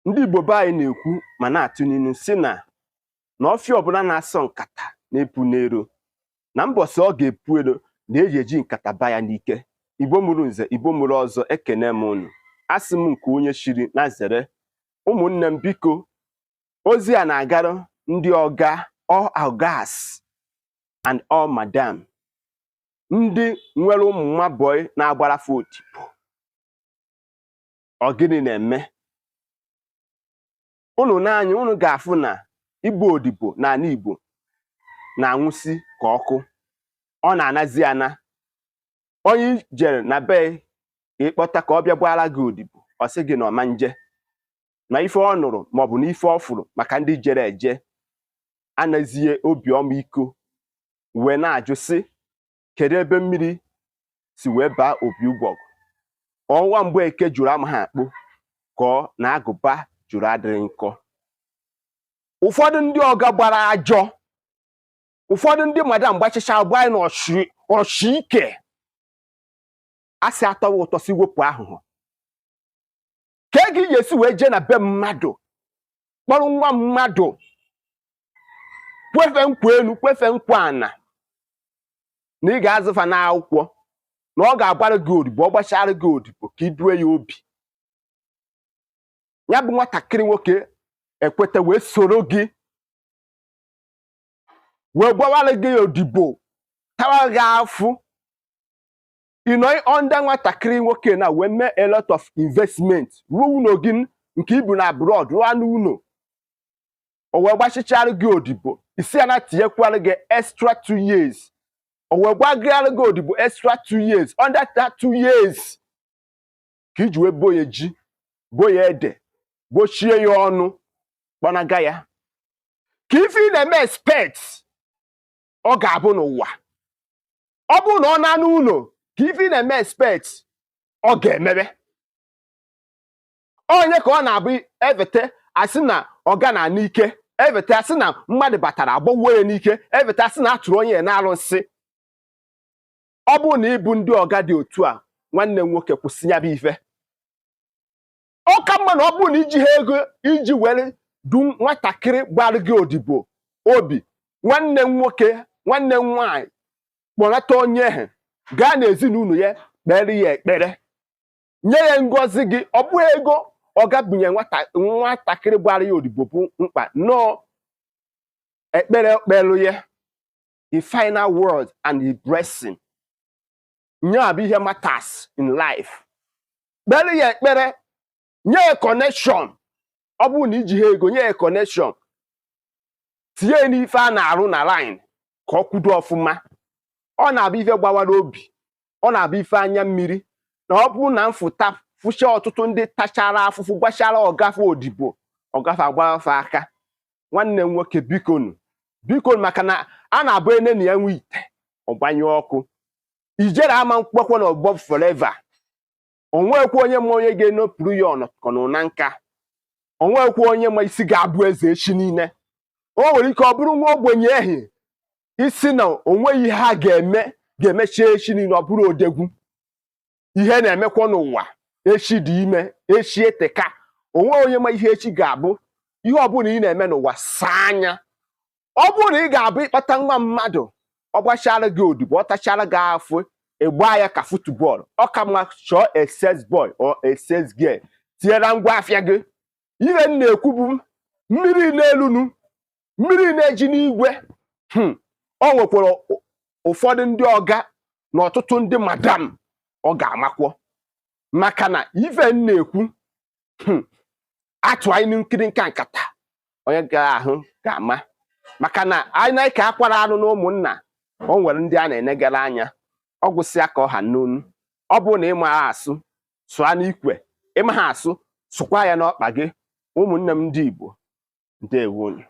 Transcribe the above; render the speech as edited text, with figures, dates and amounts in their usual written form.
Ndị Igbo be anyị na-ekwu ma na-atụ n'ilu sị na na ọfịa ọbụla na-asọ nkata na-epu n'ero, na mbọsị ọ ga-epu ero na eji eji nkata ba ya n'ike. Igbo mụrụ nze, Igbo mụrụ ọzọ, ekene m unu. Asị m nke onye shiri na zere. Ụmụnne m, biko, ozi a na-agara ndị ọga, all ogas and all madam, ndị nwere ụmụ nwa boy na-agbara fa odibo. Ọ gịnị na-eme unu n'anya? Unu ga-afụ na igbu odibo n'ala Igbo na-anwụsị ka ọkụ ọ na-anazi ana. Onye jere na be ka ịkpọta ka ọ bịa gbara gị odibo, ọ sị gị na ọma nje na ife ọ nụrụ maọbụ na ife ọ fụrụ maka ndị jere eje anazie obi ọmịiko, wee na-ajụ sị, kedu ebe mmiri si wee baa opi ụgbọgụ? Ọnwa mgbe eke jụrụ amaghị akpụ ka ọ na agụba jụrụ adịghị nkọ. Ụfọdụ ndị ọga gbara ajọ, ụfọdụ ndị madam gbachicha gba na ọchị ike, asị atọwa ụtọ si wepụ ahụhụ ka ego ị ga-esi wee jee na be mmadụ kpọrọ nwa mmadụ, kwefe nkwa elu, kwefe nkwa ana, na ị ga-azụfa n'akwụkwọ, na ọ ga-agbara gị odibo. Ọ gbachara gị odibo ka ị due ya obi, ya bụ nwatakịrị nwoke ekweta wee soro gị wee gbawara gị odibo, tawa gị afụ. Ị nọ under nwatakịrị nwoke na wee mee a lot of investment, ruo ụlọ gị nke ibu na abroad, rụọ n'ụlọ, o wee gbachichara gị odibo. Isi ya na tinyekwara gị extra 2 years, o wee gbagara gị odibo extra 2 years. Under that 2 years ka iji wee bo ya ji, bo ya ede, gbochie ya ọnụ, kpọnaga ya. Ka ife ị na-eme expect ọ ga-abụ n'ụwa, ọ bụrụ na ọ na n'ụlọ, ka ife ị na-eme expect ọ ga-emebe onye ka ọ na-abụ evete asị na ọga na n'ike, evete asị na mmadụ batara agbawuo ya n'ike, evete asị na atụrụ onye na-arụ nsị. Ọ bụrụ na ịbụ ndị ọga dị otu a, nwanne m nwoke, kwụsị ya bụ ife. Ọ ka mma na ọ bụrụ na iji ha ego iji were du nwatakịrị gbara gị odibo obi, nwanne m nwoke, nwanne m nwaanyị, kpọnata onye ahụ gaa n'ezinụlọ ya, kpere ya ekpere, nye ya ngọzi gị. Ọ bụghị ego ọ gabinye nwata nwatakịrị gbara ya odibo bụ mkpa nọọ, ekpere kpelu ya, the final word and the blessing nye bụ ihe matters in life. Kpere ya ekpere, nye ya connection. Ọ bụrụ na iji ha ego, nye ya connection, tinye ya n'ife a na-arụ na line ka ọ kwudo ọfụma. Ọ na-abụ ife gbawara obi, ọ na-abụ ife anya mmiri na ọ bụrụ na mfụta fụcha ọtụtụ ndị tachara afụfụ gbachara ọgafe odibo, ọgafe agbafe aka. Nwanne m nwoke, bikonu, bikonu, maka na a na-abụ ene na ya nwe ite ọgbanye ọkụ ijere ama mkpekwe na ọgbọ forever. Onwekwa onye ma onye ga-enopụrụ ya ọnọkọnụ na nka, onwekwa onye ma isi ga-abụ eze echi niile. O nwere ike ọ bụrụ nwa ogbenye ehi isi na onweghị ihe ha ga-eme ga-emechi echi niile ọ bụrụ odegwu. Ihe na-emekwa n'ụwa, echi dị ime, echi eteka. Onwe onye ma ihe echi ga-abụ. Ihe ọbụla ị na-eme n'ụwa, saa anya. Ọ bụrụ na ị ga-abụ ịkpata nwa mmadụ, ọ gbachara gị odibo, ọ tachara gị afọ, ịgba ya ka football, ọ ka mma chọọ a sales boy or a sales girl tinyere ngwa afịa gị. Ihe m na-ekwu bụ mmiri na-elunu, mmiri na-eji n'igwe. O nwekwara ụfọdụ ndị ọga na ọtụtụ ndị madam ọ ga-amakwọ maka na ife m na-ekwu, atụ anyị nkiri nka nkata, onye ga-ahụ ga-ama maka na anyị na-eke akwara anụ na ụmụnna. O nwere ndị a na-enegara anya. Ọ gwụsịa ka ọ ha n'onu. Ọ bụrụ na ị mara asụ, sụọ n'ikwe. Ịma ha asụ, sụkwa ya n'ọkpa gị. Ụmụnne m ndị Igbo, ndewonu.